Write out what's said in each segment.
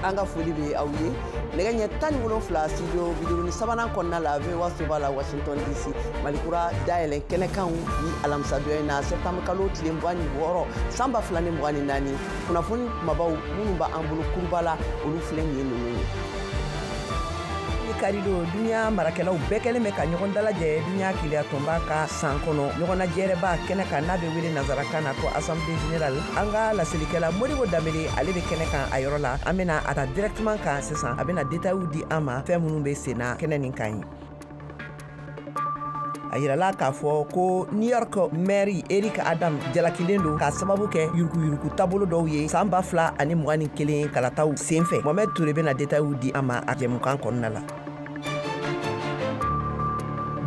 An ka foli bɛ aw ye nɛgɛ ɲɛ 17 studio 53nan kɔnɔna la VOA soba la Washington DC. Malikura dayɛlɛ kɛnɛkanw bi alamisadonya in na, septembre kalo tile 26, san 2024. Kunnafoni kumabaw minnu b'an bolo kuruba la, olu filɛ nin ye ninnu ye. Karido, duniya marakɛlaw bɛɛ kɛlen bɛ ka ɲɔgɔn dalajɛ duniya keleya tɔnba ka san kɔnɔ ɲɔgɔnnajɛrɛba kɛnɛ kan, n'a bɛ wele nansarakan na ko Assemblée générale. An ka laselikɛla Modibo Danbele, ale bɛ kɛnɛ kan a yɔrɔ la. An bɛna a ta directement kan sisan, a bɛna détails di an ma fɛn minnu bɛ sen na kɛnɛ nin kan ye. A yirala k'a fɔ ko New York maire Eric Adam jalakilen don k'a sababu kɛ yuruguyurugu taabolo dɔw ye san 2021 kalataw sen fɛ. Mohamed Toure bɛna détails di an ma a jɛmukan kɔnɔna la.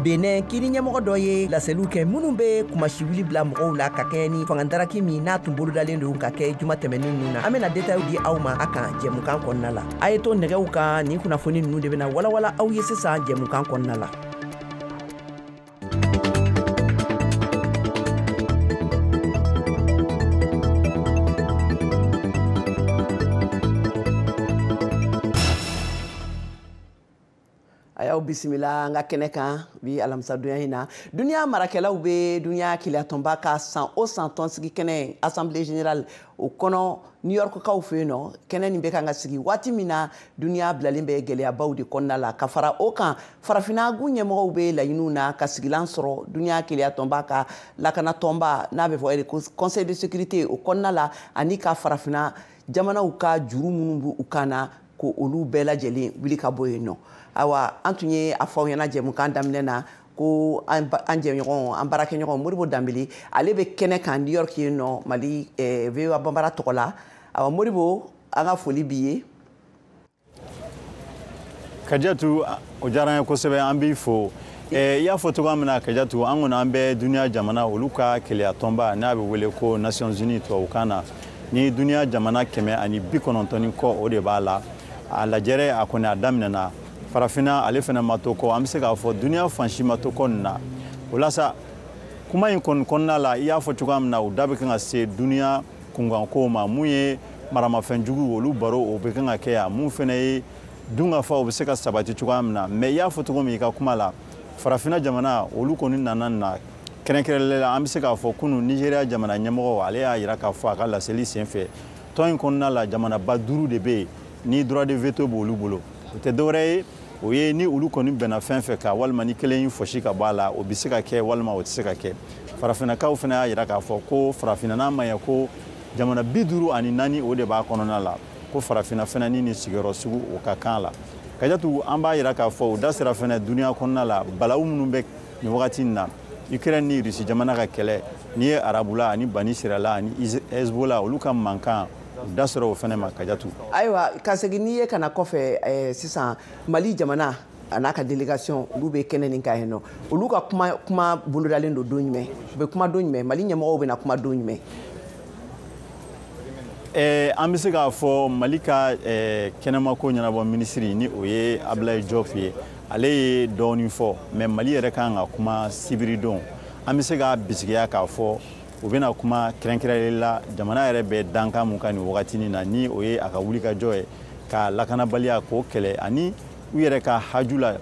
Benin kiri ɲɛmɔgɔ dɔ ye laseliw kɛ minnu bɛ kumasiwuli bila mɔgɔw la ka kɛɲɛ ni fangadaraki min n'a tun bolodalen don ka kɛ juma tɛmɛnen ninnu na. An bɛna détails di aw ma a kan jɛmukan kɔnɔna la. A ye to nɛgɛw kan, nin kunnafoni ninnu de bɛna walawala aw ye sisan jɛmukan kɔnɔna la. A y'aw bisimila an ka kɛnɛ kan bi alamisadonya in na. Duniya marakɛlaw bɛ duniya keleyatɔnba ka san o san tɔnsigi kɛnɛ, Assemblée générale, o kɔnɔ New York kaw fɛ yen nɔ. Kɛnɛ nin bɛ kan ka sigi waati min na, duniya bilalen bɛ gɛlɛyabaw de kɔnɔna la. Ka fara o kan, farafinna gun ɲɛmɔgɔw bɛ laɲiniw na ka sigilan sɔrɔ duniya keleyatɔnba ka lakanatɔnba, n'a bɛ fɔ Conseil de sécurité, o kɔnɔna la, ani ka farafinna jamanaw ka juru minnu b'u u kan na, ko olu bɛɛ lajɛlen wuli ka bɔ yen nɔ. Ayiwa, an tun ye a fɔ aw ɲɛna jɛmukan daminɛ na ko an jɛɲɔgɔn, an baarakɛɲɔgɔn Modibo Danbele, ale bɛ kɛnɛ kan New York yen nɔ, Mali VOA Banbara tɔgɔ la. Ayiwa Modibo, an ka foli b'i ye. Kajatu, o diyara an ye kosɛbɛ, an b'i fo. I y'a fɔ cogoya min na Kajatu, an kɔni an bɛ duniya jamana olu ka keleya tɔnba, n'a bɛ wele ko Nations Unies tubabukan na, ni duniya jamana 190 ni kɔ o de b'a la. A lajɛrɛ a kɔni a daminɛna. Farafinna ale fana ma to kɔ, an bɛ se k'a fɔ duniya fan si ma to kɔ nin na. O la sa, kuma in kɔni kɔnɔna la, i y'a fɔ cogoya min na, u da bɛ kan ka se duniya kunkankow ma. Mun ye maramafɛnjugu olu baro, o bɛ kan ka kɛ yan. Mun fana ye dunkafa, o bɛ se ka sabati cogoya min na. Mais i y'a fɔ cogo min i ka kuma la, farafinna jamana olu kɔni nana nin na kɛrɛnkɛrɛnnenya la. An bɛ se k'a fɔ kunun Nigéria jamana ɲɛmɔgɔ, ale y'a jira k'a fɔ a ka laseli senfɛ, tɔn in kɔnɔna la jamanaba 5 de bɛ yen ni droit de veto b'olu bolo. O tɛ dɔwɛrɛ ye, o ye ni olu kɔni bɛnna fɛn fɛn kan, walima ni kelen y'i fɔsi ka bɔ a la, o bɛ se ka kɛ walima o tɛ se ka kɛ. Farafinnakaw fana y'a jira k'a fɔ ko farafinna n'a ma ɲɛ ko jamana 54 o de b'a kɔnɔna la, ko farafinna fana ni nin sigiyɔrɔ sugu o ka kan la. Kajatu, an b'a jira k'a fɔ o da sera fana duniya kɔnɔna la balawu minnu bɛ nin wagati in na, Ukraine ni Russie jamana ka kɛlɛ, n'i ye Arabula ani Bani Sirala ani Hezbollah olu ka mankan, u da sera o fana ma Kajatu. Ayiwa, ka segin n'i ye ka na kɔfɛ sisan, Mali jamana a n'a ka délégation, olu bɛ kɛnɛ nin kan yen nɔ. Olu ka kuma bolodalen don don jumɛn? U bɛ kuma don jumɛn? Mali ɲɛmɔgɔw bɛna kuma don jumɛn? An bɛ se k'a fɔ Mali ka kɛnɛmako ɲɛnabɔ minisiri, ni o ye Abdoulaye Diop ye, ale ye dɔɔnin fɔ. Mais Mali yɛrɛ kan ka kuma sibiridon. An bɛ se k'a bisigiya k'a fɔ u bɛna kuma kɛrɛnkɛrɛnnenya la jamana yɛrɛ bɛ dankan mun kan nin wagati in na, ni o ye a ka wulikajɔ ye ka lakanabaliya k'o kɛlɛ, ani u yɛrɛ ka haju la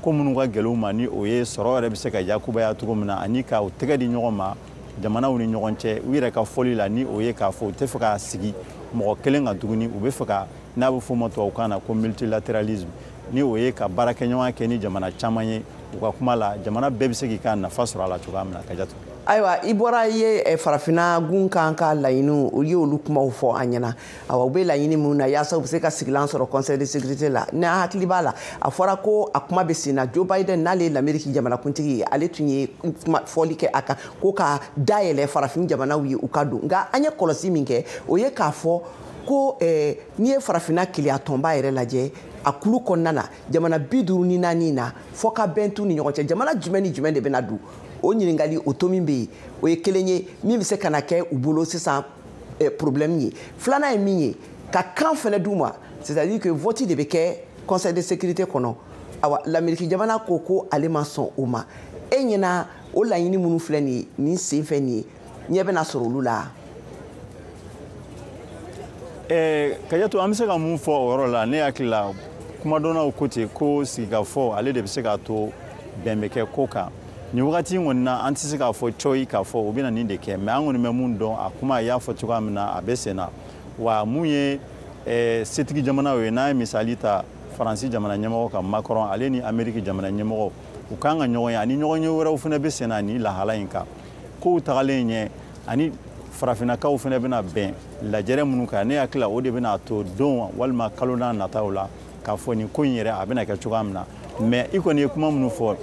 ko minnu ka gɛlɛn u ma, ni o ye sɔrɔ yɛrɛ bɛ se ka yakubaya cogo min na, ani ka u tɛgɛ di ɲɔgɔn ma jamanaw ni ɲɔgɔn cɛ. U yɛrɛ ka fɔli la, ni o ye k'a fɔ u tɛ fɛ ka sigi mɔgɔ kelen kan tuguni, u bɛ fɛ ka, n'a bɛ f'o ma tubabukan na ko multilatéralisme, ni o ye ka baarakɛɲɔgɔnya kɛ ni jamana caman ye. U ka kuma la, jamana bɛɛ bɛ se k'i ka nafa sɔrɔ a la cogoya min na Kajatu. Ayiwa, i bɔra i ye farafinna gun kan ka laɲiniw, u ye olu kumaw fɔ an ɲɛna. Awa, u bɛ laɲini minnu na yaasa u bɛ se ka sigilan sɔrɔ Conseil de sécurité la, n'a hakili b'a la, a fɔra ko a kuma bɛ sen na. Joe Biden, n'ale ye l'Amérique jamanakuntigi ye, ale tun ye kuma fɔli kɛ a kan ko ka dayɛlɛ farafin jamanaw ye u ka don. Nka an ye kɔlɔsi min kɛ, o ye k'a fɔ ko n'i ye farafinna keleya tɔnba yɛrɛ lajɛ, a kulu kɔnɔna na jamana 54 na, fɔ ka bɛn t'u ni ɲɔgɔn cɛ. Jamana jumɛn ni jumɛn de bɛna don? O ɲininkali o tomi bɛ yen, o ye kelen ye min bɛ se ka na kɛ u bolo sisan problème ye. Filanan ye min ye, ka kan fɛnɛ d'u ma, c'est-à-dire que vote de bɛ kɛ Conseil de sécurité kɔnɔ. Awa, l'Amérique jamana ko ko ale ma sɔn o ma. E ɲɛna, o laɲini minnu filɛ nin ye nin sen fɛ nin ye, ɲɛ bɛna sɔrɔ olu la? Kajatu, an bɛ se ka mun fɔ o yɔrɔ la? Ne hakili la, kumadɔnnaw ko ten ko sigikafɔ, ale de bɛ se k'a to bɛn bɛ kɛ ko kan. Nin wagati in kɔni na, an tɛ se k'a fɔ cɔyi k'a fɔ u bɛna nin de kɛ, mais an kɔni bɛ mun dɔn, a kuma, i y'a fɔ cogoya min na, a bɛ sen na. Wa mun ye setigi jamanaw ye, n'an ye misali ta Faransi jamana ɲɛmɔgɔ kan, Macron, ale ni Ameriki jamana ɲɛmɔgɔ, u kan ka ɲɔgɔn ye, ani ɲɔgɔn ye wɛrɛw fana bɛ sen na nin lahala in kan. Kow tagalen ɲɛ ani farafinnakaw fana bɛna bɛn lajɛrɛ minnu kan, ne hakili la, o de bɛna to don walima kalo n'a nataw la k'a fɔ nin ko in yɛrɛ, a bɛna kɛ cogoya min na. Mais i kɔni ye kuma minnu fɔ,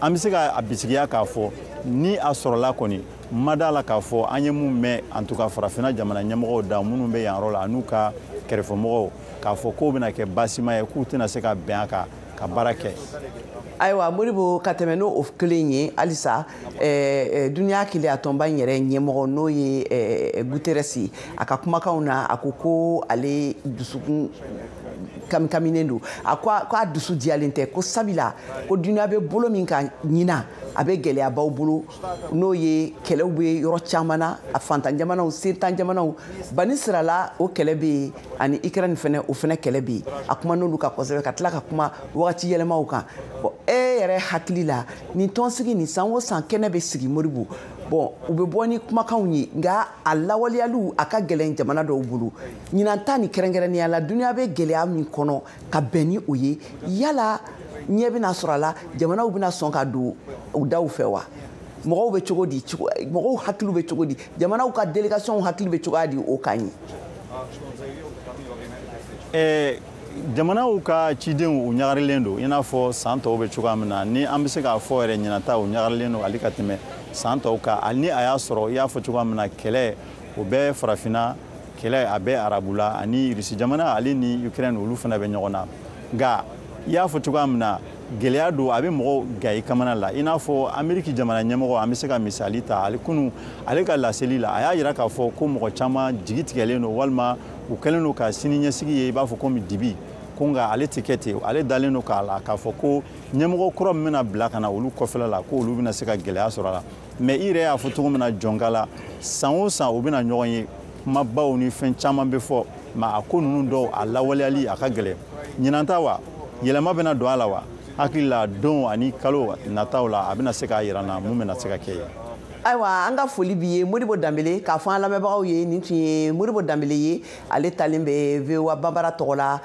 an bɛ se ka a bisigiya k'a fɔ ni a sɔrɔla kɔni, ma da la k'a fɔ an ye mun mɛn, en tout cas farafinna jamana ɲɛmɔgɔw da minnu bɛ yan yɔrɔ la an'u ka kɛrɛfɛmɔgɔw, k'a fɔ k'o bɛna kɛ baasima ye, k'u tɛna se ka bɛn a kan ka baara kɛ. Ayiwa Modibo, ka tɛmɛ n'o o kelen ye halisa, duniya keleya tɔnba in yɛrɛ ɲɛmɔgɔ, n'o ye Guterres ye, a ka kumakanw na, a ko ko ale dusukun kamikaminen don. A ko a dusu diyalen tɛ, ko sabula ko duniya bɛ bolo min kan ɲina, a bɛ gɛlɛyabaw bolo, n'o ye kɛlɛw bɛ yɔrɔ caman na, a fantan jamanaw, sentan jamanaw bani sirala, o kɛlɛ bɛ yen, ani Ukraine fɛnɛ, o fɛnɛ kɛlɛ bɛ yen. A kuma n'olu kan kosɛbɛ, ka tila ka kuma wagati yɛlɛmaw kan. Bon, e yɛrɛ hakili la, nin tɔnsigi nin, san o san kɛnɛ bɛ sigi, Modibo, bon, u bɛ bɔ ni kumakanw ye, nka a lawaleyaliw, a ka gɛlɛn jamana dɔw bolo. Ɲinan ta nin, kɛrɛnkɛrɛnnenya la, duniya bɛ gɛlɛya min kɔnɔ ka bɛn ni o ye, yala ɲɛ bɛna sɔrɔ a la? Jamanaw bɛna sɔn ka don u daw fɛ wa? Mɔgɔw bɛ cogo di? Mɔgɔw hakiliw bɛ cogo di? Jamanaw ka délégation hakili bɛ cogoya di o kan ye? Jamanaw ka cidenw, u ɲagarilen don i n'a fɔ san tɔw bɛ cogoya min na. Ni an bɛ se k'a fɔ yɛrɛ, ɲinata, u ɲagarilen don hali ka tɛmɛ san tɔw kan, hali ni a y'a sɔrɔ, i y'a fɔ cogoya min na, kɛlɛ o bɛ farafinna, kɛlɛ a bɛ arabu la, ani Irisi jamana ale ni Ukraine, olu fana bɛ ɲɔgɔn na. Nka i y'a fɔ cogoya min na, gɛlɛya don, a bɛ mɔgɔw ga i kamana la. I n'a fɔ Ameriki jamana ɲɛmɔgɔ, an bɛ se ka misali ta ale, kunu ale ka laseli la, a y'a yira k'a fɔ ko mɔgɔ caman jigi tigɛlen don, walima u kɛlen don ka sini ɲɛsigi ye i b'a fɔ komi dibi ko. Nka ale tɛ kɛ ten, ale dalen don k'a la k'a fɔ ko ɲɛmɔgɔ kura min bɛna bila ka na olu kɔfɛla la, ko olu bɛna se ka gɛlɛya sɔrɔ a la. Mais i yɛrɛ y'a fɔ cogo min na, jɔnka la, san o san u bɛna ɲɔgɔn ye, kumabaw ni fɛn caman bɛ fɔ, mais a ko ninnu dɔw, a lawaleyali, a ka gɛlɛn. Ɲinan ta wa, yɛlɛma bɛna don a la wa? Hakili la, don ani kalo nataw la, a bɛna se k'a yira n na mun bɛna se ka kɛ ye. Ayiwa, an ka foli b'i ye, Modibo Danbele. K'a fɔ an lamɛnbagaw ye, nin tun ye Modibo Danbele ye, ale talen bɛ VOA Banbara tɔgɔ la,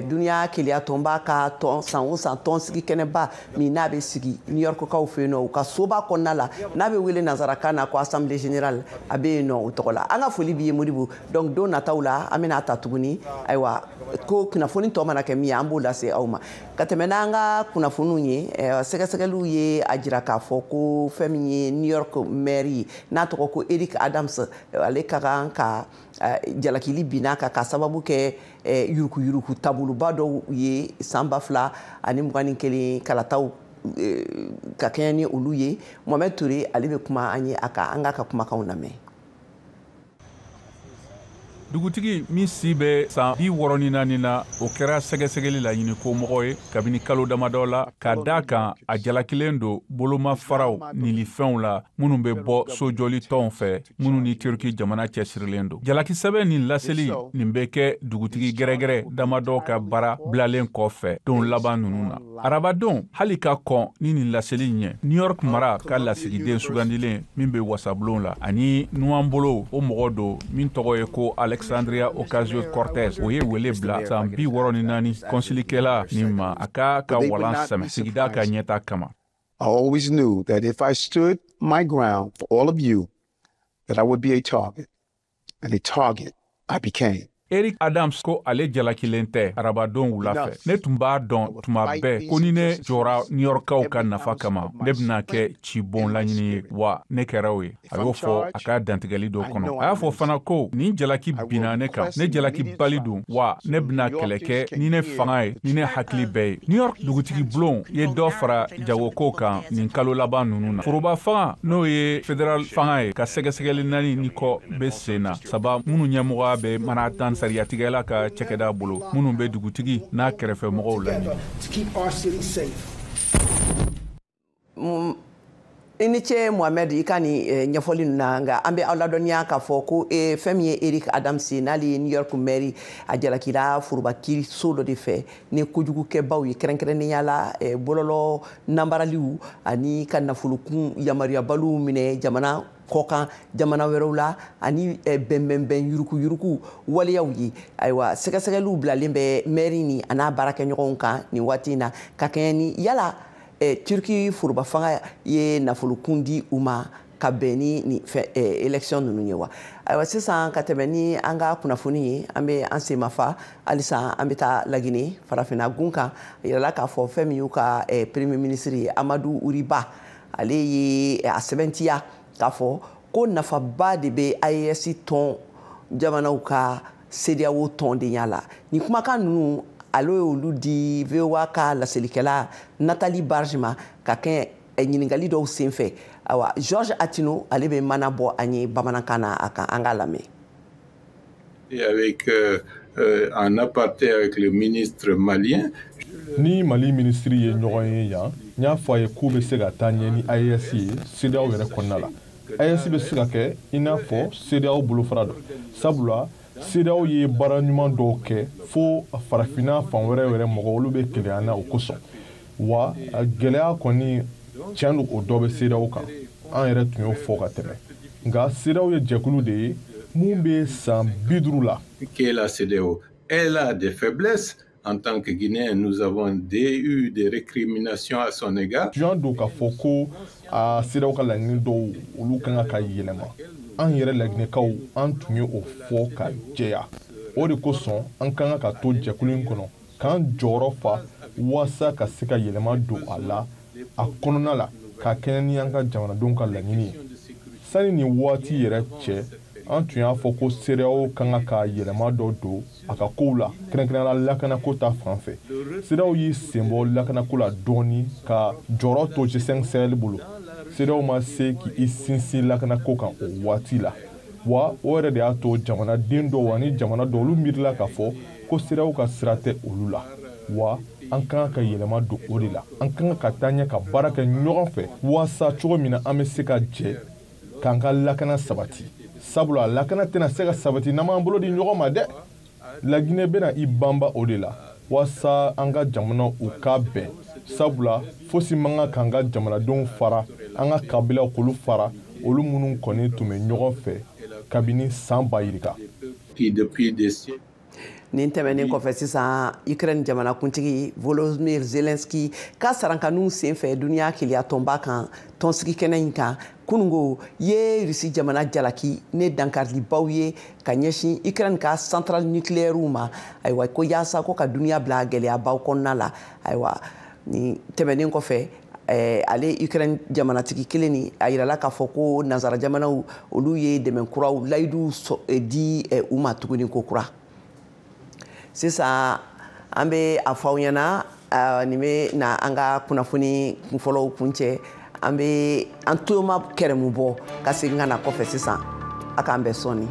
duniya keleya tɔnba ka tɔn, san o san tɔnsigi kɛnɛba min n'a bɛ sigi New York kaw fɛ yen nɔ, u ka soba kɔnɔna la, n'a bɛ wele nanzarakan na ko Assemblée générale, a bɛ yen nɔ o tɔgɔ la. An ka foli b'i ye, Modibo. Donc don nataw la, an bɛna ta tuguni. Ayiwa, ko kunnafoni tɔ mana kɛ min ye, an b'o lase aw ma. Ka tɛmɛ n'an ka kunnafoniw ye, sɛgɛsɛgɛliw ye a jira k'a fɔ ko fɛn min ye New York maire ye, n'a tɔgɔ ko Eric Adams, ale ka kan ka jalakili binna kan ka sababu kɛ yurukuyuruku taaboloba dɔw ye san 2021 kalataw ka kɛɲɛ ni olu ye. Mohamed Touré, ale bɛ kuma an ye a kan, an k'a ka kumakanw lamɛn. Dugutigi min si bɛ san 64 na, o kɛra sɛgɛsɛgɛli laɲini ko mɔgɔ ye kabini kalo damadɔ la, ka da kan a jalakilen don bolomafaraw nilifɛnw la minnu bɛ bɔ sojɔli tɔnw fɛ minnu ni Turki jamana cɛsirilen don. Jalakisɛbɛ nin laseli nin bɛ kɛ dugutigi gɛrɛgɛrɛ damadɔ ka baara bilalen kɔfɛ don laban ninnu na. Arabadon, hali ka kɔn ni nin laseli ɲɛ, New York mara ka lasigiden sugandilen min bɛ wasabulon la ani nuwanbolo, o mɔgɔ don min tɔgɔ ye ko Alexandria Ocasio-Cortez, o ye wele bila san 64 kɔnsilikɛla nin ma, a k'a ka walan sɛmɛ sigida ka ɲɛta kama. I always knew that if I stood my ground for all of you, that I would be a target. And a target I became. Eric Adams ko ale jalakilen tɛ arabadon wula fɛ. Ne tun b'a dɔn tuma bɛɛ ko ni ne jɔra New Yorkkaw ka nafa kama, ne bɛna kɛ cibon laɲini ye, wa ne kɛra o ye, a y'o fɔ a ka dantigɛli dɔ kɔnɔ. A y'a fɔ fana ko nin jalaki binna ne kan, ne jalaki bali don, wa ne bɛna kɛlɛ kɛ ni ne fanga ye, ni ne hakili bɛɛ ye. New York dugutigi bulon ye dɔ fara jagokow kan nin kalo laban ninnu na. Foroba fanga, n'o ye federal fanga ye, ka sɛgɛsɛgɛli naani ni kɔ bɛ sen na, saba minnu ɲɛmɔgɔya bɛ Manhattan sariyatigɛla ka cɛkɛda bolo, minnu bɛ dugutigi n'a kɛrɛfɛmɔgɔw laɲini. I ni ce Mohamed, i ka nin ɲɛfɔli ninnu na. Nka an bɛ aw ladɔnniya k'a fɔ ko fɛn min ye Eric Adams ye, n'ale ye New York maire, a jalakira foroba kiiriso dɔ de fɛ ni kojugukɛbaw ye, kɛrɛnkɛrɛnnenya la bɔlɔlɔ nanbaraliw ani ka nafolokun yamaruyabaliw minɛ jamana kɔkan jamana wɛrɛw la, ani bɛnbɛnbɛn yurukuyuruku waleyaw ye. Ayiwa, sɛgɛsɛgɛliw bilalen bɛ maire ni a n'a baarakɛɲɔgɔnw kan nin waati in na, ka kɛɲɛ ni yala Turki foroba fanga ye nafolokun di u ma ka bɛn ni nin fɛn élection ninnu ye wa. Ayiwa, sisan ka tɛmɛ ni an ka kunnafoni ye, an bɛ an senmafa halisa, an bɛ taa Lagine farafinna gun kan. A yirala k'a fɔ fɛn min y'u ka premier ministre ye, Amadu Uriba, ale ye a sɛbɛntiya k'a fɔ ko nafaba de bɛ AES tɔn jamanaw ka CEDEAO tɔndenya la. Nin kumakan ninnu, ale y'olu di VOA ka laselikɛla Nathalie Barge ma ka kɛ ɲininkali dɔw senfɛ. Ayiwa, Georges Attino, ale bɛ mana bɔ an ye bamanankan na a kan, an k'a lamɛn. Et avec en aparté avec le ministre malien. Ni Mali minisiri ye ɲɔgɔn ye yan, n y'a fɔ a ye k'u bɛ se ka taa ɲɛ ni AES ye CEDEAO yɛrɛ kɔnɔna la. AES bɛ se ka kɛ i n'a fɔ CEDEAO bolofara dɔ, sabula CEDEAO ye baara ɲuman dɔw kɛ fo farafinna fan wɛrɛ yɛrɛ mɔgɔ olu bɛ keleya na o kosɔn. Wa gɛlɛya kɔni tiɲɛ don, o dɔ bɛ CEDEAO kan, an yɛrɛ tun y'o fɔ ka tɛmɛ. Nka CEDEAO ye jɛkulu de ye mun bɛ san 50 la. Que la CEDEAO, elle a des faiblesses. En tant que Guinéens, nous avons eu des récriminations à son égard. Tiɲɛ don k'a fɔ ko a CEDEAO ka laɲini dɔw olu kan ka yɛlɛma. An yɛrɛ laginɛkaw, an tun ye o fɔ ka jɛya. O de kosɔn an kan ka to jɛkulu in kɔnɔ k'an jɔyɔrɔ fa waasa ka se ka yɛlɛma don a la a kɔnɔna la, ka kɛɲɛ ni an ka jamanadenw ka laɲini ye. Sani nin waati yɛrɛ cɛ, an tun y'a fɔ ko CEDEAO kan ka yɛlɛma dɔ don a ka kow la, kɛrɛnkɛrɛnnenya la lakanako ta fan fɛ. CEDEAO y'i senbɔ lakanako la dɔɔni ka jɔyɔrɔ to G5 Sahel bolo. CEDEAO ma se k'i sinsin lakanako kan o waati la, wa o yɛrɛ de y'a to jamanaden dɔw ani jamana dɔw olu miirila k'a fɔ ko CEDEAO ka sira tɛ olu la. Wa an kan ka yɛlɛma don o de la, an kan ka taa ɲɛ ka baara kɛ ɲɔgɔn fɛ waasa cogo min na an bɛ se ka jɛ k'an ka lakana sabati, sabula lakana tɛna se ka sabati n'an m'an bolo di ɲɔgɔn ma dɛ. Laginɛ bɛna i banba o de la waasa an ka jamana u ka bɛn, sabula fosi man kan k'an ka jamanadenw fara, an ka kabilaw k'olu fara, olu minnu kɔni tun bɛ ɲɔgɔn fɛ kabini san ba yirika. Nin tɛmɛnen kɔfɛ sisan, Ukraine jamanakuntigi Volodymyr Zelensky ka sarankaniw senfɛ duniya keleya tɔnba kan tɔnsigi kɛnɛ in kan kunungo ye Rusi jamana jalaki ne dankarilibaw ye ka ɲɛsin Ukraine ka centrale nucléaire ma. Ayiwa, ko yaasa ko ka duniya bila gɛlɛyabaw kɔnɔna la. Ayiwa, nin tɛmɛnen kɔfɛ, ale Ukraine jamanatigi kelen ni a yirala k'a fɔ ko nansara jamanaw olu ye dɛmɛ kuraw layidu di u ma tuguni ko kura. Sisan an bɛ a fɔ aw ɲɛna, nin bɛ na an ka kunnafoni kunfɔlɔw kuncɛ. An bɛ an tuloma kɛrɛmu bɔ ka segin ka na kɔfɛ sisan. A k'an bɛn sɔɔni.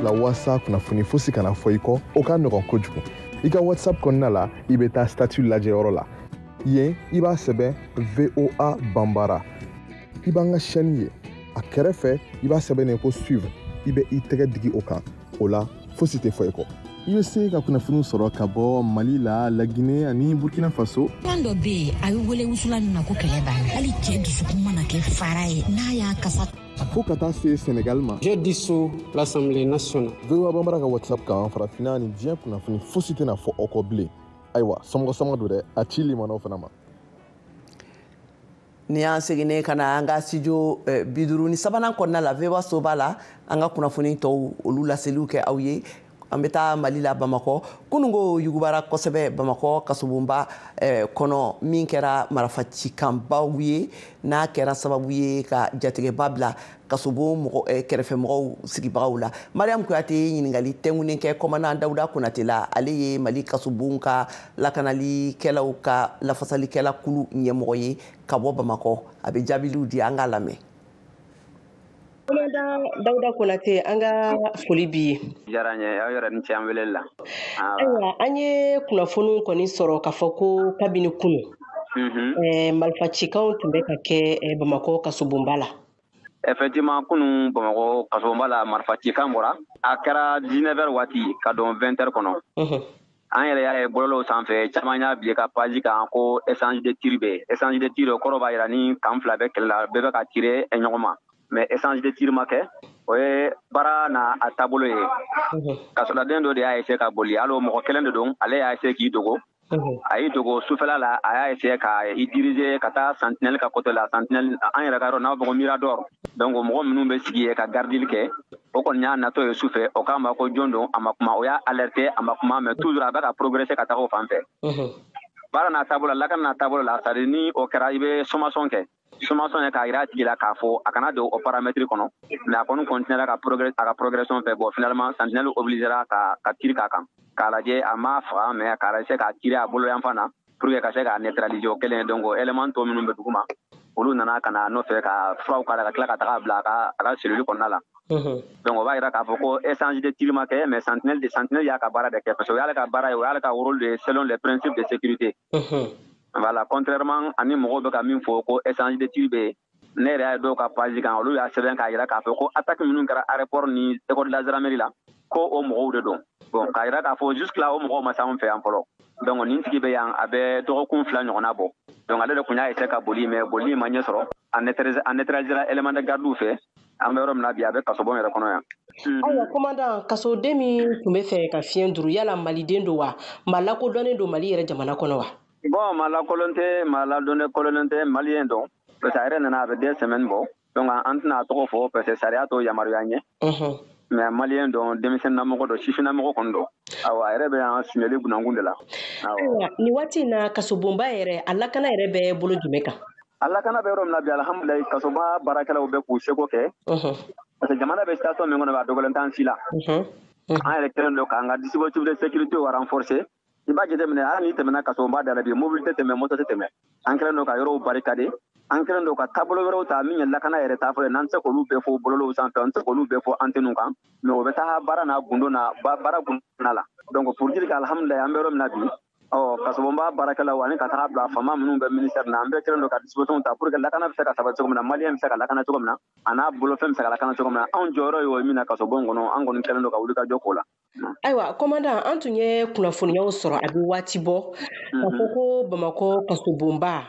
La waasa kunnafoni fosi kana fɔ i kɔ, o ka nɔgɔn kojugu. I ka WhatsApp kɔnɔna la, i bɛ taa statut lajɛyɔrɔ la, yen i b'a sɛbɛn VOA Banbara, i b'an ka chaîne ye. A kɛrɛfɛ i b'a sɛbɛn yen ko suivre, i bɛ i tɛgɛ digi o kan, o la fosi tɛ fɔ i kɔ. I bɛ se ka kunnafoniw sɔrɔ ka bɔ Mali la, Laginɛ ani Burkina Faso. Kan dɔ bɛ yen, a bɛ wele wusulan min ma ko kɛlɛ b'a la, hali cɛ dusukun mana kɛ fara ye n'a y'a kasa fo ka taa se Senegal ma. J'ai dissous l'Assemblée nationale. VOA Bambara ka WhatsApp kan, farafinna ni diɲɛ kunnafoni fosi tɛna fɔ aw kɔ bilen. Ayiwa, somɔgɔ sama don dɛ, a ci limanaw fana ma. Ni y'an seginnen ka na an ka studio 53nan kɔnɔna la, VOA soba la, an ka kunnafoni tɔw olu laseliw kɛ aw ye. An bɛ taa Mali la, Bamakɔ. Kunungo yugubara kosɛbɛ Bamakɔ kasobonba kɔnɔ, min kɛra marifacikanbaw ye, n'a kɛra sababu ye ka jatigɛba bila kasobon mɔgɔ kɛrɛfɛmɔgɔw sigibagaw la. Mariam Kuyate ye ɲininkali tɛnkunnen kɛ commandant Dawuda Konate la, ale ye Mali kasobon ka lakanalikɛlaw ka lafasalikɛla kulu ɲɛmɔgɔ ye ka bɔ Bamakɔ. A bɛ jaabiliw di, an k'a lamɛn. Commandant Dawuda Konate, an ka foli b'i ye. Diyara n ye, aw yɛrɛ ni ce an weleli la. Ayiwa, an ye kunnafoniw kɔni sɔrɔ k'a fɔ ko kabini kunu Marifacikanw tun bɛ ka kɛ Bamakɔ kasobonba la. Effectivement, kunun Bamakɔ kasobonba la, marifacikan bɔra. A kɛra 19h waati ka don 20h kɔnɔ. An yɛrɛ y'a ye bɔlɔlɔw sanfɛ, caman y'a bila ka page kan ko échange de tir bɛ. Échange de tir, o kɔrɔ b'a jira ni camp fila bɛ kɛlɛ la, bɛɛ bɛ ka tirer ɲɔgɔn ma. Mais échange de tir ma kɛ. O ye baara n'a a taabolo ye. Kasoladen dɔ de y'a essayer ka boli, hali o mɔgɔ kelen de don, ale y'a essayer k'i dogo. A y'i dogo sufɛla la, a y'a essayer ka i diriger ka taa sentinelle ka côté la. Sentinelle, an yɛrɛ ka yɔrɔ n'a b'a fɔ ko mirador. Donc mɔgɔ minnu bɛ sigi yen ka gardili kɛ, o kɔni y'a natɔ ye sufɛ, o k'a ma ko jɔn don, a ma kuma. O y'a alerter, a ma kuma, mais toujours a bɛ ka progresser ka taga o fan fɛ. Baara n'a taabolo la, lakana n'a taabolo la, c'est à dire ni o kɛra, i bɛ sommation kɛ. Sommation ye k'a jira a tigi la k'a fɔ a kana don o paramètre kɔnɔ, mais a kɔni continuera ka progrès a ka progression fɛ. Bon, finalement sentinelle obligera ka tir k'a kan k'a lajɛ. A ma faga, mais k'a essayer k'a tirer a bolo yanfan na pour que ka se k'a neutraliser. O kɛlen, donc élément tɔ minnu bɛ dugu ma, olu nana ka na nɔfɛ ka furaw k'a la, ka tila ka taga bila a ka cellule kɔnɔna la. Donc o b'a jira k'a fɔ ko échange de tir ma kɛ, mais sentinelle y'a ka baara de kɛ, parce que o y'ale ka baara ye, o y'ale ka rôle de selon les principes de sécurité. Voilà, contrairement ani mɔgɔw bɛ ka min fɔ ko échange de tir bɛ yen, ne yɛrɛ y'a ye dɔw ka page kan, olu y'a sɛbɛn k'a jira k'a fɔ ko attaque minnu kɛra aéroport ni école de la gendarmerie la, ko o mɔgɔw de don. Bon, k'a jira k'a fɔ jusque là o mɔgɔw ma se anw fɛ yan fɔlɔ. Donc nin tigi bɛ yan, a bɛ dɔgɔkun 2 ɲɔgɔnna bɔ. Donc ale de tun y'a essayer ka boli, mais boli ma ɲɛ sɔrɔ. A neutraliser élément de garde fɛ. An bɛ yɔrɔ min na bi, a bɛ kasobon yɛrɛ kɔnɔ yan. Ayiwa commandant, kasoden min tun bɛ fɛ ka fiɲɛ duru, yala maliden don wa? Maa lakodɔnnen don Mali yɛrɛ jamana kɔnɔ wa? Bon, maa lakolon tɛ, maa ladɔnnen kolonnen tɛ, malien don, parce que a yɛrɛ nana, a bɛ 2 semaines bɔ. Donc an tɛna a tɔgɔ fɔ parce que sariya t'o yamaruya ɲɛ, mais malien don, denmisɛnninnamɔgɔ don, sifinnamɔgɔ kɔni don. Awa, a yɛrɛ bɛ yan Suɲɛli Gunankun de la. Ayiwa, nin waati in na, kasobonba yɛrɛ, a lakana yɛrɛ bɛ bolo jumɛn kan? A lakana bɛ yɔrɔ min na bi, alhamdulilayi, kasoba baarakɛlaw bɛ k'u seko kɛ, parce que jamana bɛ situation min kɔnɔ, a dɔgɔlen t'an si la. An yɛrɛ kɛlen don k'an ka dispositif de sécurité renforcer. I b'a jateminɛ, hali n'i tɛmɛna kasobonba da la bi, mobili tɛ tɛmɛ, moto tɛ tɛmɛ. An kɛlen don ka yɔrɔw barricader, an kɛlen don ka taabolo wɛrɛw ta min ye lakana yɛrɛ ta fɔlɔ. N'an tɛ se k'olu bɛɛ fɔ bɔlɔlɔw sanfɛ, an tɛ se k'olu bɛɛ fɔ antenne kan, mais o bɛ taa baara n'a gundo na, baara gundo la. Donc pour dire que alhamdulilayi, an bɛ yɔrɔ min na bi, ɔ kasobonba baarakɛlaw ani ka taga bila faama minnu bɛ ministère na, an bɛɛ kɛlen don ka disposition ta pour que lakana bɛ se ka sabati cogo min na, malien bɛ se ka lakana cogo min na, a n'a bolofɛn bɛ se ka lakana cogo min na. Anw jɔyɔrɔ ye o ye min na kasobon kɔnɔ, an kɔni kɛlen don ka wuli ka jɔ k'o la. Ayiwa commandant, an tun ye kunnafoniyaw sɔrɔ a bɛ waati bɔ k'a fɔ ko Bamakɔ kasobonba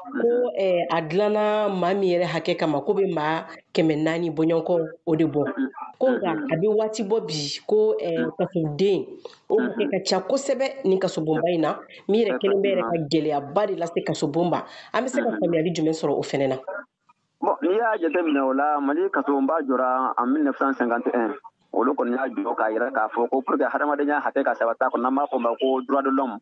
ko a dilanna maa min yɛrɛ hakɛ kama, ko bɛ maa 400 bɔɲɔgɔnkɔ o de bɔ, ko nka a bɛ waati bɔ bi, ko kasoden o hakɛ ka ca kosɛbɛ ni kasobonba in na, min yɛrɛ kelen bɛ yɛrɛ ka gɛlɛyaba de lase kasobon ma. An bɛ se ka faamuyali jumɛn sɔrɔ o fɛnɛ na? Bon, n'i y'a jateminɛ o la, Mali kasobonba jɔra en 1951. Olu kɔni y'a jɔ k'a yira k'a fɔ ko pour que hadamadenya hakɛ ka sabati a kɔnɔ, n'an b'a fɔ o ma ko droit de l'homme,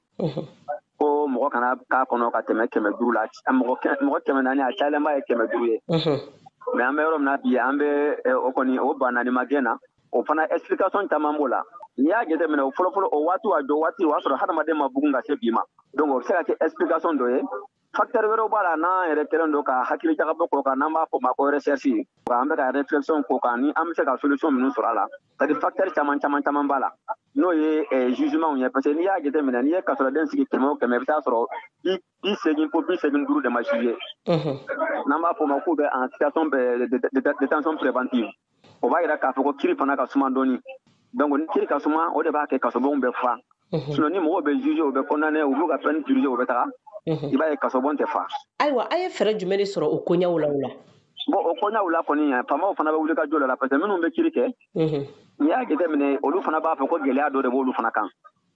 ko mɔgɔ kana k'a kɔnɔ ka tɛmɛ 500 la. Mɔgɔ 400, a cayalenba ye 500 ye. Mais an bɛ yɔrɔ min na bi, an bɛ o kɔni o ba naani magɛn na. O fana explication caman b'o la. N'i y'a jateminɛ, o fɔlɔfɔlɔ, o waati, a jɔ waati, o y'a sɔrɔ hadamaden ma bugun ka se bi ma. Donc o bɛ se ka kɛ explication dɔ ye. Facteur wɛrɛw b'a la, n'an yɛrɛ kɛlen don ka hakili jagabɔ k'o kan, n'an b'a fɔ o ma ko recherche, an bɛ ka réflexion k'o kan ni an bɛ se ka solution minnu sɔrɔ a la. C'est à dire facteur caman caman caman b'a la, n'o ye jugement ye, parce que n'i y'a jateminɛ, n'i ye kasoladen sigi 100 o 100, i bɛ taa sɔrɔ 80 fo 85 de ma juger, n'an b'a fɔ o ma k'u bɛ en situation de détention préventive. O b'a yira k'a fɔ ko kiri fana ka suma dɔɔni. Donc ni kiri ka suma, o de b'a kɛ kasobonw bɛ fa. Sinon ni mɔgɔw bɛ juger, u bɛ condamner, u b'u ka peine purger, u bɛ taga, i b'a ye kasobon tɛ fa. Ayiwa, a ye fɛɛrɛ jumɛn de sɔrɔ o koɲɛw la o la? Bon, o koɲɛw la kɔni, faamaw fana bɛ wuli ka jɔ la, parce que minnu bɛ kiri kɛ, n'i y'a jateminɛ, olu fana b'a fɔ ko gɛlɛya dɔ de b'olu fana kan.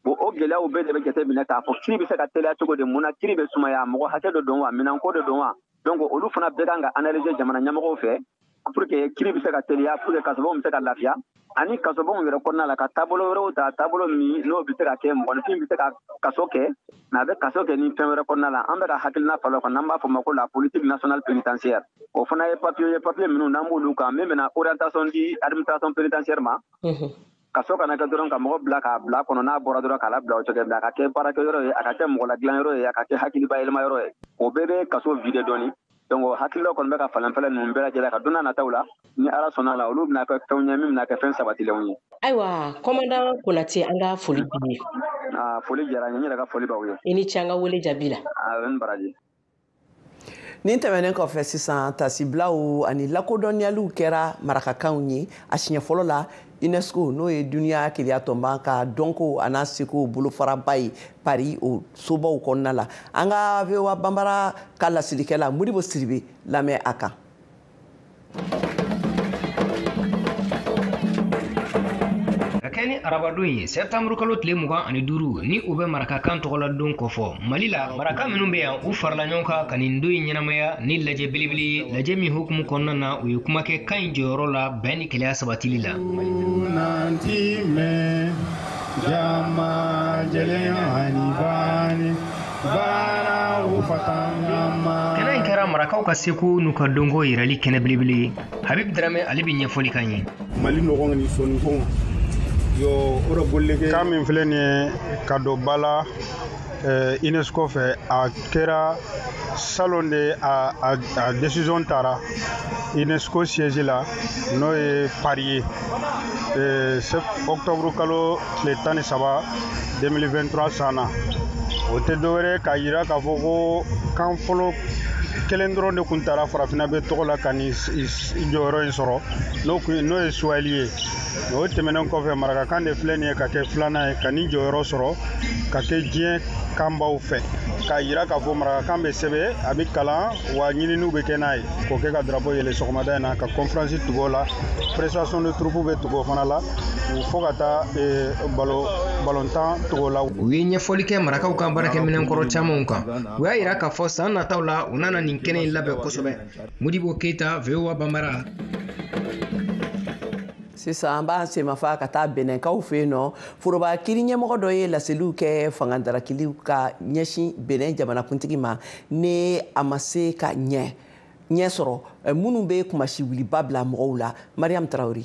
Bon, o gɛlɛyaw bɛɛ de bɛ jateminɛ k'a fɔ kiri bɛ se ka teliya cogo di, mun na kiri bɛ sumaya, mɔgɔ hakɛ dɔ don wa, minɛnko de don wa? Donc olu fana bɛɛ kan ka analyser jamana ɲɛmɔgɔw fɛ pour que kiri bɛ se ka teliya, pour que kasobonw bɛ se ka lafiya, ani kasobonw yɛrɛ kɔnɔna la, ka taabolo wɛrɛw ta, taabolo min n'o bɛ se ka kɛ mɔgɔninfin bɛ se ka kaso kɛ, mais a bɛ kaso kɛ ni fɛn wɛrɛ kɔnɔna la. An bɛ ka hakilina falen o kan, n'an b'a fɔ o ma ko la politique nationale pénitentiaire. O fana ye papier ye, papier minnu n'an b'olu kan, min bɛna orientation di administration pénitentiaire ma. Kaso kana kɛ dɔrɔn ka mɔgɔ bila k'a bila kɔnɔ, n'a bɔra dɔrɔn k'a labila o cogo, a ka kɛ baarakɛyɔrɔ ye, a ka kɛ mɔgɔ ladilanyɔrɔ ye, a ka kɛ hakiliba yɛlɛma yɔrɔ ye. O bɛɛ bɛ kaso vider dɔɔni. Donc hakililaw kɔni bɛ ka falen falen ninnu bɛɛ lajɛlen ka don n'a nataw la, ni Ala sɔnna la, olu bɛna kɛ fɛnw ye min bɛna kɛ fɛn sabatilenw ye. Ayiwa commandant Konate, an ka foli b'i ye. Aa, foli diyara n ye, n yɛrɛ ka foli b'aw ye. I ni ce an ka wele jaabi la. A ni baraji. Nin tɛmɛnen kɔfɛ sisan, tasibilaw ani lakodɔnniyaliw kɛra marakakanw ye a siɲɛ fɔlɔ la UNESCO, n'o ye duniya kelenya tɔnba ka dɔnko a n'a seko bolofaraba ye, Paris o sobaw kɔnɔna la. An ka VOA Banbara ka lasilikɛla Modibo Sidibe lamɛn a kan. Ka kɛ ni arabadon ye, sɛptanburu kalo tile 25, ni u bɛ marakakan tɔgɔladon kɔfɔ Mali la, maraka minnu bɛ yan, u farala ɲɔgɔn kan ka nin don in ɲɛnamaya ni lajɛ belebele ye. Lajɛ min hukumu kɔnɔna na, u ye kuma kɛ kan in jɔyɔrɔ la bɛn ni kɛlɛya sabatili la. Kɛnɛ in kɛra marakaw ka seko n'u ka dɔnko yirali kɛnɛ belebele ye. Habib Dramɛ, ale bɛ ɲɛfɔli kan ye. Mali nɔgɔn ni sɔnnikɔn kan min filɛ nin ye ka don ba la UNESCO fɛ, a kɛra salon de a décision taara UNESCO siège la, n'o ye Paris ye, octobre kalo tile 13 2023 san na. O tɛ dɔwɛrɛ k'a yira k'a fɔ ko kan fɔlɔ kelen dɔrɔn de kun taara farafinna bɛ tɔgɔ la ka nin jɔyɔrɔ in sɔrɔ, n'o ye Swahili ye. O tɛmɛnen kɔfɛ, marakakan de filɛ nin ye ka kɛ filanan ye ka nin jɔyɔrɔ sɔrɔ ka kɛ diɲɛ kanbaw fɛ, k'a yira k'a fɔ marakakan bɛ sɛbɛn, a bɛ kalan, wa ɲininiw bɛ kɛ n'a ye. K'o kɛ ka drapeau yɛlɛ sɔgɔmada in na, ka conférence tugu o la, prestation de troupe bɛ tugu o fana la, fo ka taa balontan tugu o la. U ye ɲɛfɔli kɛ marakaw ka baarakɛminɛnkɔrɔ camanw kan. U y'a yira k'a fɔ san nataw la, u nana nin kɛnɛ in labɛn kosɛbɛ. Modibo Keyita, VOA Banbara. Sisan an b'an senmafa ka taa Bɛnɛnkaw fɛ yen nɔ. Foroba kiiri ɲɛmɔgɔ dɔ ye laseliw kɛ fanga darakiliw ka ɲɛsin Bɛnɛn jamanakuntigi ma, ni a ma se ka ɲɛ sɔrɔ minnu bɛ kumasiwuliba bila mɔgɔw la. Mariam Traoré.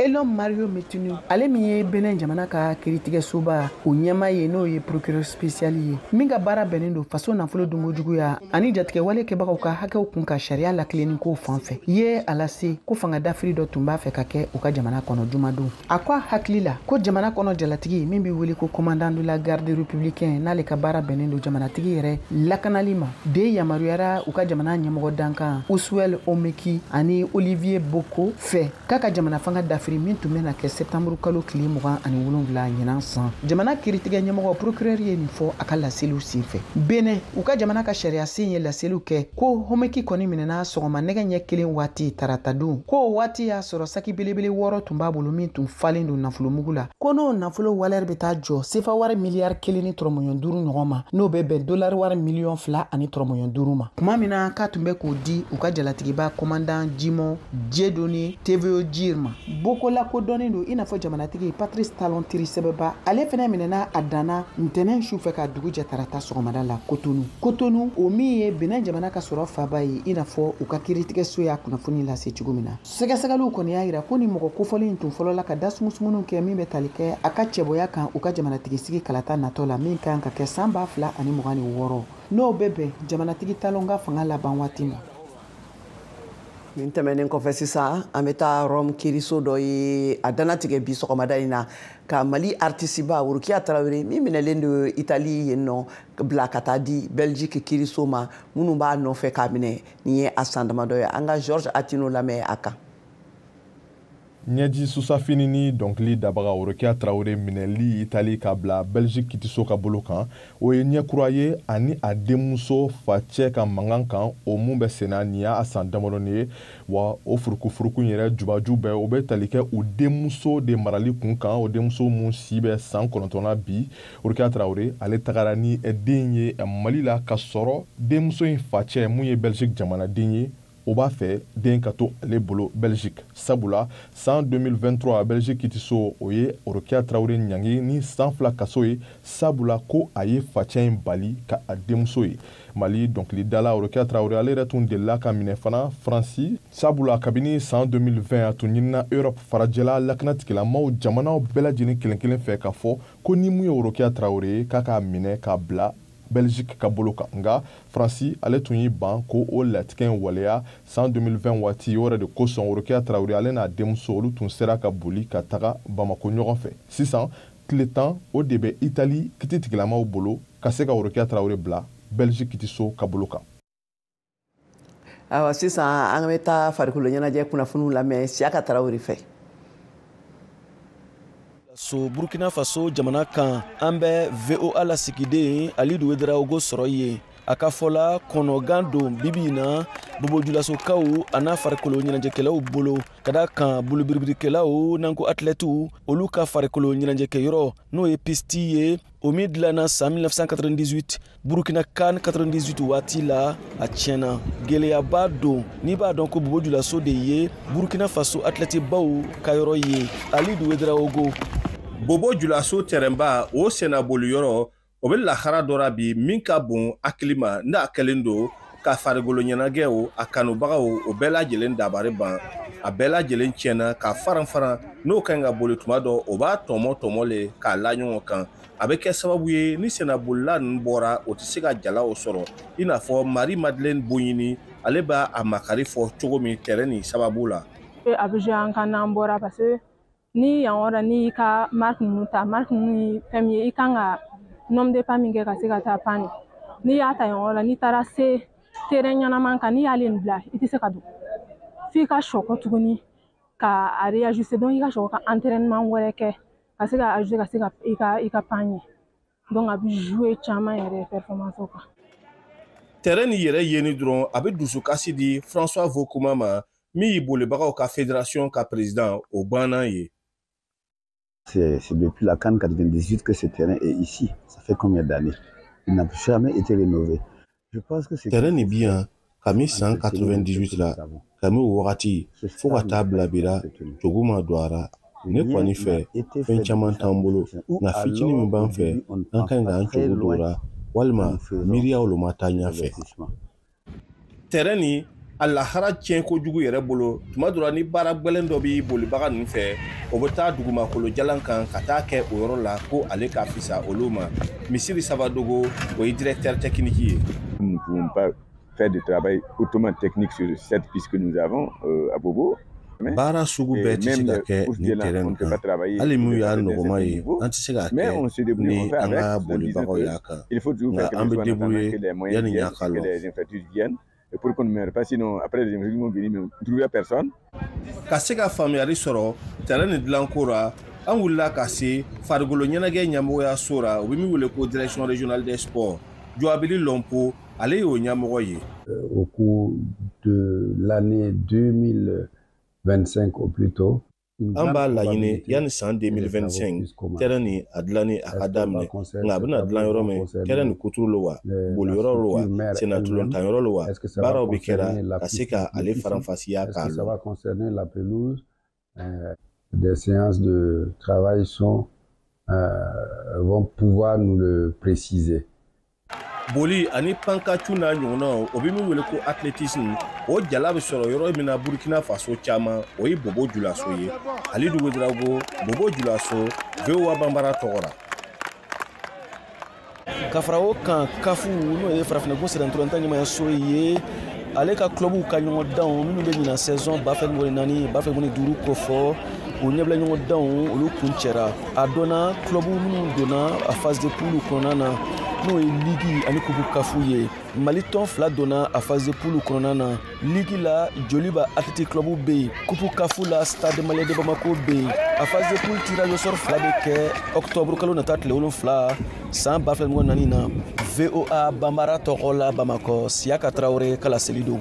Elon Mario Metinu, ale min ye Benin jamana ka kiiritigɛsoba o ɲɛmaa ye, n'o ye procureur spécial ye min ka baara bɛnnen don faso nafolo dunkojuguya ani jatigɛwale kɛbagaw ka hakɛw kun ka sariya lakilenni ko fan fɛ, ye a lase ko fanga dafiri dɔ tun b'a fɛ ka kɛ u ka jamana kɔnɔ jumadon. A ko a hakili la ko jamana kɔnɔ jalatigi min bɛ wele ko commandant de la garde républicain, n'ale ka baara bɛnnen don jamanatigi yɛrɛ lakanali ma, de yamaruyara u ka jamana ɲɛmɔgɔ dankan Usuel Omeki ani Olivier Boko fɛ k'a ka jamana fanga dafiri min tun bɛna kɛ septembre kalo tile 27 ɲinan san. Jamana kiiritigɛ ɲɛmɔgɔ procureur ye nin fɔ a ka laseliw senfɛ. Benin, u ka jamana ka sariyasen ye laseliw kɛ ko Homeki kɔni minɛna sɔgɔma nɛgɛ ɲɛ 1 waati taratadon, ko o waati y'a sɔrɔ saki belebele 6 tun b'a bolo min tun falen don nafolomugu la, ko n'o nafolo valeur bɛ taa jɔ sefa wari miliyari 1.5 ɲɔgɔn ma, n'o bɛ bɛn dolari wari miliyɔn 2.5 ma. Tuma min na k'a tun bɛ k'o di u ka jalatigiba commandant Jimon Dieudonné Tevojir ma. Boko lakodɔnnen don i n'a fɔ jamanatigi Patrice Talon teri sɛbɛba, ale fɛnɛ minɛna a danna ntɛnɛn su fɛ ka dugu jɛ tarata sɔgɔmada la Kotonu. Kotonu o min ye Benin jamana ka sɔrɔ faba ye, i n'a fɔ u ka kiiritigɛso y'a kunnafoni lase cogo min na. Sɛgɛsɛgɛliw kɔni y'a yira ko ni mɔgɔ kofɔlen tun fɔlɔla ka dasumusumunu kɛ min bɛ tali kɛ a ka cɛbɔya kan u ka jamanatigisigi kalata natɔ la min kan ka kɛ san 2026, n'o bɛ bɛn jamanatigi Talon ka fanga laban waati ma. Nin tɛmɛnen kɔfɛ sisan, an bɛ taa Rome kiiriso dɔ ye a dannatigɛ bi sɔgɔmada in na ka Mali artisiba Worokiya Tarawele min minɛlen don Italie yen nɔ bila ka taa di Belgique kiiriso ma minnu b'a nɔfɛ k'a minɛ. Nin ye a san damadɔ ye. An ka Georges Atino lamɛn a kan. Ɲɛji susafini ni dɔnkili dabaga Worokiya Tarawele minɛli Itali ka bila Belgique kitiso ka bolo kan, o ye ɲɛkura ye ani a denmuso facɛ ka mankan kan, o mun bɛ senna nin y'a san damadɔni ye. Wa o furukufuruku yɛrɛ jubaju bɛɛ o bɛ tali kɛ o denmuso de marali kun kan, o denmuso mun si bɛ san 9 na bi. Worokiya Tarawele ale tagara ni den ye Mali la ka sɔrɔ denmuso in facɛ mun ye Belgique jamanaden ye, o b'a fɛ den ka to ale bolo Belgique. Sabula san 2023 Belgique kitiso o ye Worokiya Tarawele ɲangi ni san 2 kaso ye, sabula ko a ye facɛ in bali ka a denmuso ye. Mali dɔnkilidala Worokiya Tarawele ale yɛrɛ tun delila ka minɛ fana Faransi, sabula kabini san 2020 a tun ɲinina Europe farajɛla lakanatigilamaw jamanaw bɛɛ lajɛlen kelen kelen fɛ k'a fɔ ko ni mun ye Worokiya Tarawele ye k'a k'a minɛ k'a bila Belgique ka bolo kan. Nka Faransi ale tun y'i ban ko o latigɛ in waleya san 2020 waati. O yɛrɛ de kosɔn Worokiya Tarawele ale n'a denmuso olu tun sera ka boli ka taga Bamako ɲɔgɔn fɛ. Sisan tile 10 o de bɛ Itali kititigilamaw bolo ka se ka Worokiya Tarawele bila Belgique kitiso ka bolo kan. Ayiwa, sisan an bɛ taa farikolo ɲɛnajɛ kunnafoniw lamɛn Siyaka Tarawele fɛ. So Burkina Faso jamana kan, an bɛ VOA lasigiden Alidu Wedarawogo sɔrɔ yen. A ka fɔ la, kɔnɔgan don bibi in na bobojulasokaw a n'a farikolo ɲɛnajɛkɛlaw bolo, ka da kan bolibiribirikɛlaw n'an ko athlètes, olu ka farikolo ɲɛnajɛkɛyɔrɔ, n'o ye piste ye, o min dilanna san 1998 Burukina CAN 98 waati la, a tiɲɛna. Gɛlɛyaba don n'i b'a dɔn ko bobojulaso de ye Burukina Faso athlète-baw ka yɔrɔ ye. Alidu Wedarawogo. Bobo Julaso tɛrɛnba o sennaboliyɔrɔ, o bɛ lahara dɔ la bi min ka bon hakili ma, n'a kɛlen don ka farikolo ɲɛnajɛw a kanubagaw o bɛɛ lajɛlen dabari ban. A bɛɛ lajɛlen tiɲɛna ka faran faran. N'o ka ɲi ka boli tuma dɔ, o b'a tɔmɔ tɔmɔ le k'a la ɲɔgɔn kan. A bɛ kɛ sababu ye ni sennabolila ninnu bɔra, o tɛ se ka jalaw sɔrɔ, i n'a fɔ Marie Madeleine Bonyini, ale b'a a makari fɔ cogo min tɛrɛn nin sababu la. A bɛ jouer an kan n'an bɔra, parce que ni yan yɔrɔ n'i y'i ka marque ninnu ta, marque ninnu ye fɛn min ye, i kan ka nombre de pas min kɛ ka se ka taa pan, n'i y'a ta yan yɔrɔ la, n'i taara se terrain ɲɛnaman kan, n'i y'ale nin bila, i tɛ se ka don f'i ka sɔkɔ tuguni ka a réajuster. Donc i ka sɔrɔ ka entraînement wɛrɛ kɛ ka se ka ajuster, ka se ka i ka pan ɲɛ. Donc a bɛ jouer caman yɛrɛ performance kan. Terrain nin yɛrɛ yeni dɔrɔn, a bɛ dusukasi di François Vokuma ma, min y'i bolibagaw ka fédération ka président o banna ye. C'est depuis la CAN 98 que ce terrain est ici. Ça fait combien d'années? Il n'a jamais été rénové. Je pense que c'est. Terrain nin bi yan kami san 98 la. Kami o wagati fo ka taa bila bi la, cogo ma don a ra. Ne kɔni fɛ, fɛn caman t'an bolo, nka fitinin min b'an fɛ, an ka ɲi k'an cogo don o la, walima miiriyaw lo ma taa ɲɛfɛ. Terrain nin a lahara tiɲɛ kojugu yɛrɛ bolo, tuma dɔ la ni baara gwɛlɛn dɔ b'i bolibaga ninnu fɛ, o bɛ taa dugumakolo jalan kan ka taa kɛ o yɔrɔ la ko ale ka fisa olu ma. Misiri Sabadogo, o ye directeur technique ye. Nous ne pouvons pas faire de travail hautement technique sur cette piste que nous avons à Bobo. Baara sugu bɛɛ tɛ se ka kɛ ni terrain kan. Hali min y'a nɔgɔma ye, an tɛ se k'a kɛ ni an ka bolibagaw y'a kan, nka an bɛ débrouiller yanni ɲa ka lɔ. Pour qu'on ne meure pas, sinon après les vont venir, mais on ne trouvera personne. Ka se ka faamuyali sɔrɔ terrain nin dilanko ra, an wulila ka se farikolo ɲɛnajɛ ɲɛmɔgɔyaso ra, o bɛ min wele ko Direction régionale des sports. Joabili Lɔnpo, ale y'o ɲɛmɔgɔ ye. Au cours de l'année 2025 au plus tôt, An b'a laɲini yanni san 2025, terrain nin a dilanni a ka daminɛ. Nka a bɛna dilan yɔrɔ min, terrain nin kuturu lo wa, boliyɔrɔ lo wa, sennatulon lo wa, baaraw bɛ kɛra ka se ka ale faranfasiya k'a Ça lɔn. va concerner la pelouse? Des séances de travail vont pouvoir nous le préciser. Boli ani pankacu n'a ɲɔgɔnnaw, o bɛ min wele ko athlétisme, o jala bɛ sɔrɔ yɔrɔ min na Burkina Faso caman, o ye Bobo Julaso ye. Alidu Wedarago, Bobo Julaso, VOA Banbara tɔgɔ la. Ka fara o kan, CAF, n'o ye farafinna sennantolatan ɲɛmayaso ye, ale ka clubw ka ɲɔgɔndanw minnu bɛ ɲinan saison 2024 2025 kofɔ, o ɲɛbila ɲɔgɔndanw, olu kun cɛra. A dɔnna club minnu donna a phase de poule kɔnɔna na, n'o ye ligue ani coupe CAF ye. Mali tɔn fila donna a phase de poule kɔnɔna na. Ligue la, Joliba Athletic Club bɛ yen. Coupe CAF la, Stade Malien de Bamako bɛ yen. A phase de poule tirage au sort fila bɛ kɛ octobre kalo nata tile 7 san 2024 na. VOA Banbara tɔgɔ la, Bamakɔ, Siyaka Tarawele ka laseli don.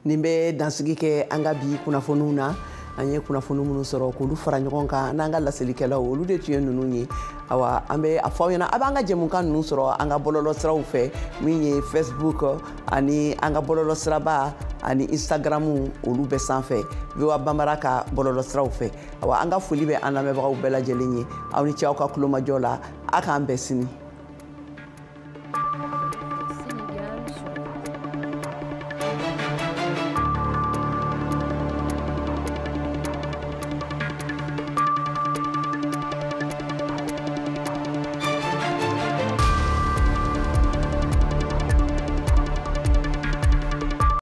Nin bɛ dansigi kɛ an ka bi kunnafoniw na. An ye kunnafoni minnu sɔrɔ k'olu fara ɲɔgɔn kan n'an ka laselikɛlaw, olu de tun ye ninnu ye. Awa, an bɛ a fɔ aw ɲɛna, a b'an ka jɛmukan ninnu sɔrɔ an ka bɔlɔlɔsiraw fɛ, min ye Facebook ani an ka bɔlɔlɔsiraba ani Instagram, olu bɛɛ sanfɛ, VOA Banbara ka bɔlɔlɔsiraw fɛ. Awa, an ka foli bɛ an lamɛnbagaw bɛɛ lajɛlen ye. Aw ni ce aw ka kulomajɔ la. A k'an bɛn sini.